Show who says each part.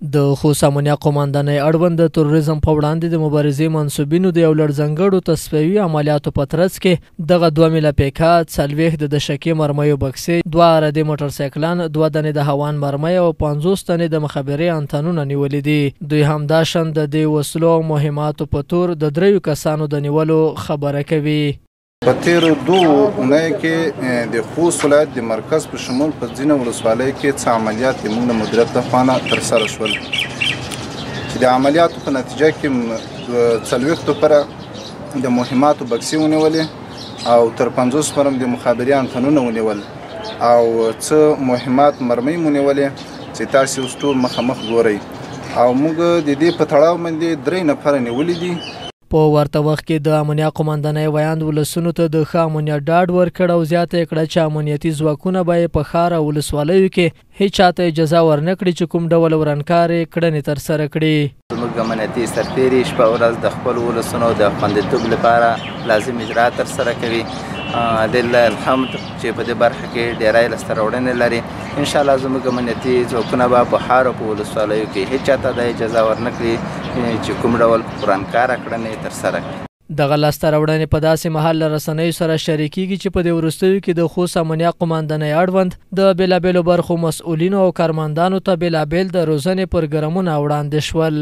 Speaker 1: د خوست امنیه قوماندانۍ اړوند د تروریزم په وړاندې د مبارزې منسوبینو د یو لړ ځانګړو تصفیوي عملیاتو په ترڅ کې دغه دوه میله پیکا، 40 د دشکې مرمیو بکسې، دوه عرادې موټرسایکلان، دوه دنې د هوان مرمۍ او 50 دنې د مخابرې انتنونه نیولي دي. دوی همداشان د دې وسلو او مهماتو په تور د دریو کسانو د نیولو خبره کوي.
Speaker 2: په تیرو دوو اونیو کې د خوست ولایت د مرکز په شمول په ځینو ولسوالیو کې څه عملیات د موږ د مدیریت لخوا نه ترسره شول، چې د عملیاتو په نتیجه کې 40 پره د مهماتو بکسې ونیولې او تر 50 پرم د مخابرې انتنونه ونیول او څه مهمات مرمۍ ونیولې چې تاسې اوس ټول مخامخ ګورئ، او موږ د دې په تړاو باندې 3 نفره نیولي دي.
Speaker 1: په ورته وخت کې د امنیه قوماندانۍ ویاند ولسونو ته د ښه امنیت ډاډ ورکړ او زیاته یې کړه چې امنیتي ځواکونه به یې په ښار او ولسوالیو کې هیچا ته اجازه ورنه کړي چې کوم ډول ورانکارې کړنې ترسره کړي.
Speaker 3: زموږ امنیتي سرتېري شپه ورځ د خپلو ولسونو د خوندیتوب لپاره لازم اجراات ترسره کوي. لله الحمد چې په دې برخه کې ډېری لاسته راوړنې لري. انشاءالله زموږ امنیتي ځواکونه به په ښار او په ولسوالیو کې هیچا ته دا اجازه ورنه کړي چې کوم ډول ورانکاره کړنې ترسره کړي.
Speaker 1: دغه لاسته راوړنې په داسې مهال له رسنیو سره شریکېږي چې په دې وروستیو کې د خوست امنیه قوماندانۍ اړوند د بېلابېلو برخو مسؤلینو او کارمندانو ته بېلابېل د روزنې پروګرامونه وړاندې شول.